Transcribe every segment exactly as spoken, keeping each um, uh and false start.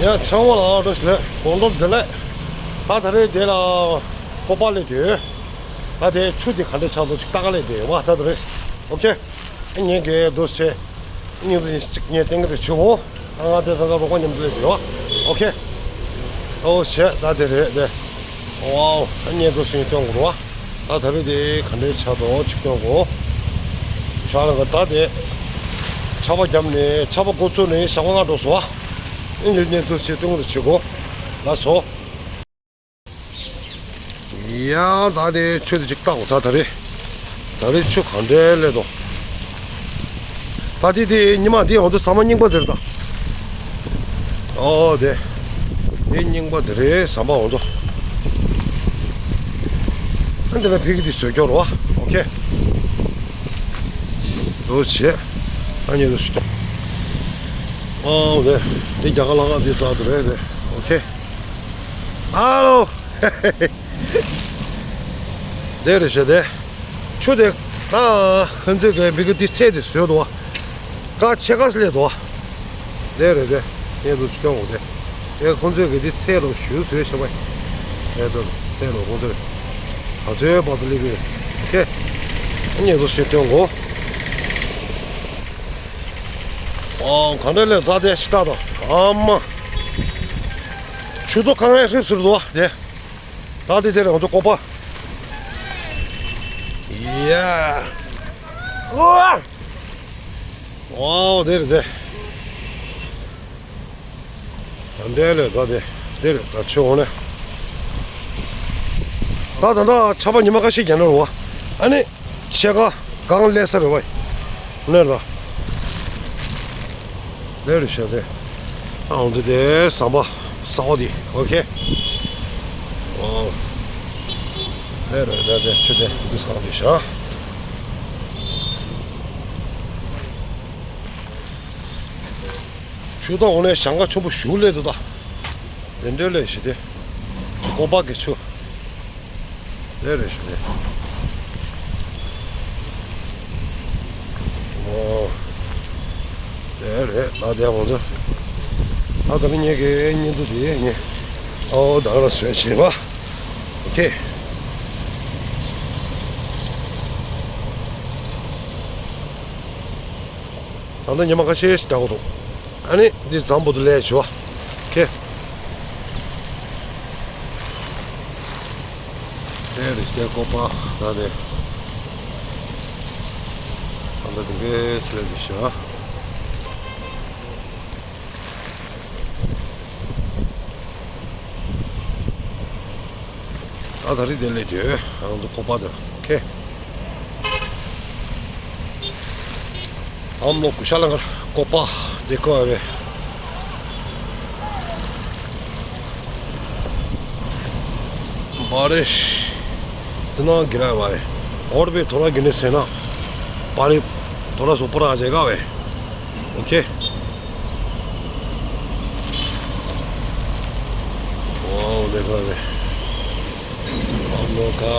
ཡ་ཚང་མ་ལ་བཀྲ་ཤིས་བདེ་ལེགས། དགོང་དྲོ་བདེ་ལེགས། ད་ད་རེས་དེ་ལ་ཀོ་པ་སླེབས་དུས། ད་དེ་ཆུ་དེ་ག་འདྲས་ཆགས་འདུག་ཅིག་ལྟ་ག་སླེབས་དུས་བ་ད་ད་རེས། ཨོ་ཁེ། ངས་ཀྱི་འདུག་སེ། སྙིང་རུས་ཅིག་ངས་ཏན་ཏན་བྱེད་འོ། ང་དེ་ཚང་ཀ་རོགས་པ་མཉམ་དུ་སླེབས་དུས་བ། ཨོ་ཁེ། ཨོ་བྱས་ད་དེ་རེད་དེ། ཝའོ། ཨ་མཉེས་འདུག་སེ་སྟོན་དགོས་རེད་བ། ད་ད་རེས་དེ་ག་འདྲའི་ཆགས་འདུག་ཅིག་སྟོན་དགོས། ཤ་ལ་ག་ད་དེ། ཆར་པ་བརྒྱབ་ནས་ཆར་པ་འགོ་ཚུགས་ནས་ཞག་པ་ལྔ་འགྲོ་སོང་བ། ཨེ་འདྲའི་མཉེས་འདུག་སེ་སྟོན་དགོས་བྱེད་དགོས། ལགས་སོ། ཡ་ད་དེ་ཆུ་དེ་ཅིག་བལྟ་དགོས་ད་ད་རེས། ད་རེས་ཆུ་ག་འདྲའི་སླེབས་འདུག་ད་དེ་དེ་ཉི་མ་དེ་འོང་དུ་ཟ་མ་རྙིང་པ་དེ་རེད་ད། ཨོ་དེ། དེ་རྙིང་པ་དེ་རེད་ཟམ་པ་འོང་དུ། ཨ་འདི་ལ་ཕི་གི་དེ་བཟོས་སྐྱོར་རོ། ཨོ་ཁེ། དུ་བྱེད། ཨ་ཉེ་དུ་ཞིག་ཏོ། ཨོ་དེ། དེ་རྒྱ་གར་ལ་ང་དེ་ཙག་དེ་རེད་རེད། ཨོ་ཁེ། ཨ་ལོ། དེ་རེད་ཤག་དེ། ཆུ་དེ། ད། ཁོ་ཚོས་གི་མི་གི་དེ་ཚད་དེ་བཟོས་འདུག་བ། ཀ་ཆེ་ཀ་སླེབས་འདུག་བ། དེ་རེད་དེ། དེ་ཚོ་ཆུ་སྟོན་འོ་དེ། དེ་ཁོ་ཚོས་གི་དེ་ཚད་ལོ་ཞུ་བཟོས་ཤག་བ། དེ་ཚོ་ཚད་ལོ་ཁོ་ཚོས། ད་ཚོའི་བར་དུ་སླེབས་པའི། ཁེ། ཉེ་དུ་ཞིག་སྟོན་གོ། ཨོ་ག་འདྲ་ལས་ད་དེ་ཤི་ད་དོ། ཨ་མ། ཆུ་ཚོད་གང་ཡང་ཧྲིབ་ཟུར་འདུག་བ་དེ། ད་དེ་དེ་རེད་ང་ཚོ་ཀོ་པ། ཡ། ཨོ། ཨོ་དེ་རེད་དེ། ད་འདྲ་ལས་ད་དེ། དེ་རེད་ད་ཆུ་འོང་ནས། ད་ད་ད་ཆར་པ་ཉི་མ་ཁ་ཤས་རྒྱག་ན་རུ་བ། ཨ་ནི། ཕྱེད་ཀ་གང་སླེབས་ས་རེད་བ། ནས་ལ། ལས་རེད་ཤག་དེ། ཨ་འོང་དུ་དེ་ཟམ་པ་ས་འོག་དེ། ཨོ་ཁེ། ཨོ། ལས་རེད་ད་དེ་ཆུ་དེ་དུ་གི་སྐང་དེ་ཤག་ཆུ་དང་འོང་ནས་ཞང་ཁ་ཆུ་བོ་ཞུགས་ལས་དུ་ད། དེ་འདྲ་ལས་ཤི་དེ། ཀོ་པ་གི་ཆུ། དེ་རེད་ཤག་དེ། ཨོ། དེ་རེད་ད་དེ་འོང་དུ། ད་ད་ནི་ངེད་ཀྱི་བརྙན་ཐུང་དེ་ངས། ཨོ་ད་ར་བཟོས་བྱས་པ། ཨོ་ཁེ། ད་ལྟ་ཉི་མ་ཁ་ཤས་ཤིག་འདྲ་བོ་འདུག་ཨ་ནི་འདི་ཛམ་བུ་དུ་ལས་བྱོས། ཁེ། དེ་རེད་དེ་ཀོ་པ་ད་དེ། ད་ལྟ་འདི་གའི་ཆེད་ལས་འདི་བྱ། ད་ད་རེས་དེ་ལས་དེ་ང་ཚོ་ཀོ་པ་དེ་ཁེ། हम लोग कुशालनगर कोपा देखो अबे। बारिश इतना गिरा है भाई, और भी थोड़ा गिरने से ना पानी थोड़ा सा ऊपर आ जाएगा भाई। ओके। वाओ, देखो अभी हम लोग का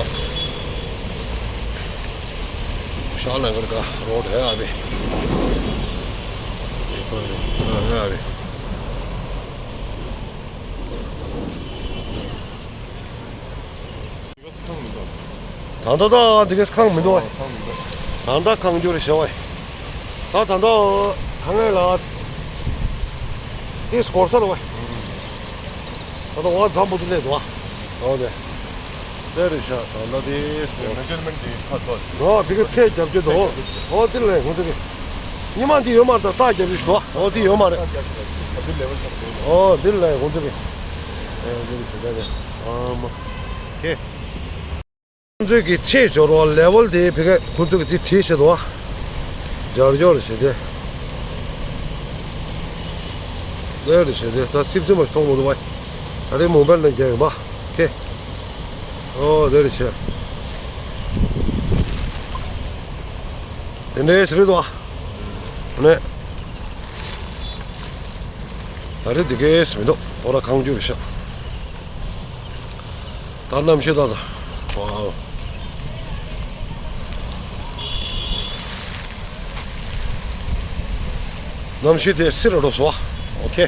कुशाल नगर का रोड है अभी। देखो अभी, हाँ, है अभी। ད་ལྟ་ད་འདི་གས་ཁང་མི་འདུག་བས། ད་ལྟ་ཁང་རྒྱུ་རེད་ཤག་བས། ད་ད་ལྟ་ད་ངས་ལ་དེ་སྐོར་ས་རེད་བས། ད་ལྟ་འོ་ཛམ་བུ་དུ་སླེབས་འདུག་བ། འོ་དེ། དེ་རེད་ཤག་ད་ལྟ་དེ་སྐོར། མེ་ཇར་མེན་ཊི་དེ་ཁ་ཐོག་འོ་དེ་གས་ཚད་རྒྱབ་རྒྱུ་འདུག་འོ་དེ་ལས་ཁོང་ཚོ་གི་ཉི་མ་འདི་ཡོད་མ་རེད། ད་རྟགས་རྒྱབ་རྒྱུ་ཞིག་འདུག་འོ་དེ་ཡོད་མ་རེད། འོ་དེ་ལས་ཁོང་ཚོ་གི་ཨེ་དེ་རེད་ཤག་ད་དེ། ཨ་མ། ཁེ། ཁོང་ཚོས་ཀྱི་ཆེས་འབྱོར་བ་ལེ་ཝལ་དེ་བི་ཀ་ཁོང་ཚོས་ཀྱི་དེ་བྲིས་བྱེད་དོ། འབྱོར་འབྱོར་བྱེད་དེ། ལེ་ཝལ་བྱེད་དེ་ད་སིབ་སིབ་མ་ཞིག་གཏོང་མི་འདུག་བ། ད་རེས་མོ་བལ་ནས་རྒྱག་ཡིན་པ། ཁེ། ཨོ་ལེ་ཝལ་བྱེད། དེ་འདྲའི་ཞིག་རེད་དོ། ནས། ད་རེས་དེ་གས་མི་འདུག་ཐོ་ར་ཁང་རྒྱུ་རེད་ཤག་ད་གནམ་གཤིས་ད་ད། ཝའོ། གནམ་གཤིས་དེ་བསིལ་རུ་སོང་བ། ཨོ་ཁེ།